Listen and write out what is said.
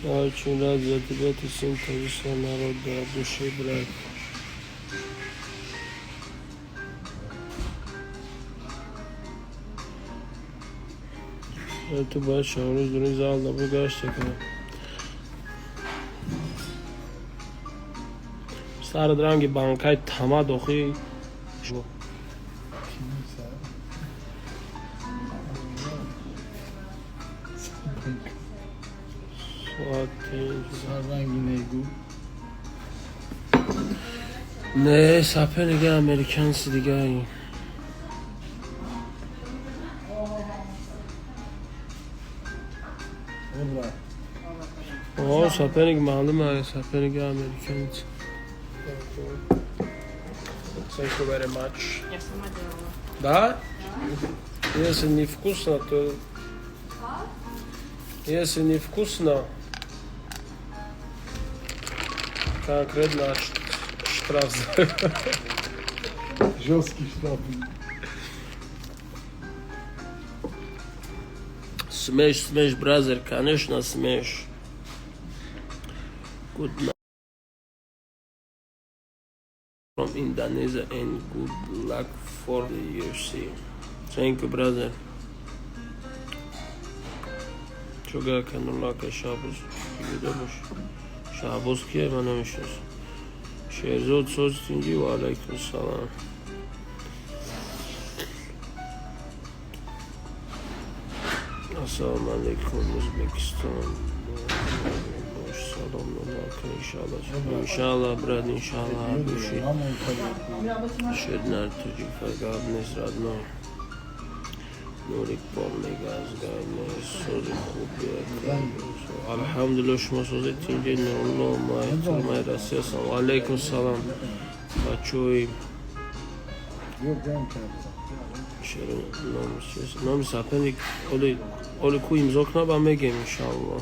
Я очень рад за тебя, ты сын таджикского народа, от души, брат. Ту бояд шабрӯз дуни зал набуд, гашта кунам. Сарат ранги банкаи тама дохи. Кӣ сар? Соати Сар ранги негу. Не, соперник американцы дига ин. Э, брат. О, соперник маълум, соперник американец. Thank you very much. Я сама делала. Да? Если не вкусно, то... Если не вкусно, конкретно штраф. Жесткий штраф. Смеш, смеш, brother, конечно, смеш. Good night from Indonesia and good luck for the UFC. Thank you, brother. Чога канулака Шабоз юда бош. Шабоз кие, ман намешносам. Шерзод, соз, тинҷӣ, ва алайкум салом. Ассалому алайкум, Узбекистон. Бош, салом, нулака, иншалло. Иншалло, брат, иншалло, от души. Шернар тоҷик гап нест, родной. Нурик, полный газ, гайне, сози хуби. Алҳамдулилла, шумо сози, тинҷи, Нурулло, май, май Россия. Салом алейкум, салом. Бачои Ё, ҷанг кардам. Шеро номи соперник оли, оли ку имзо кунад, ба мегем, иншалло.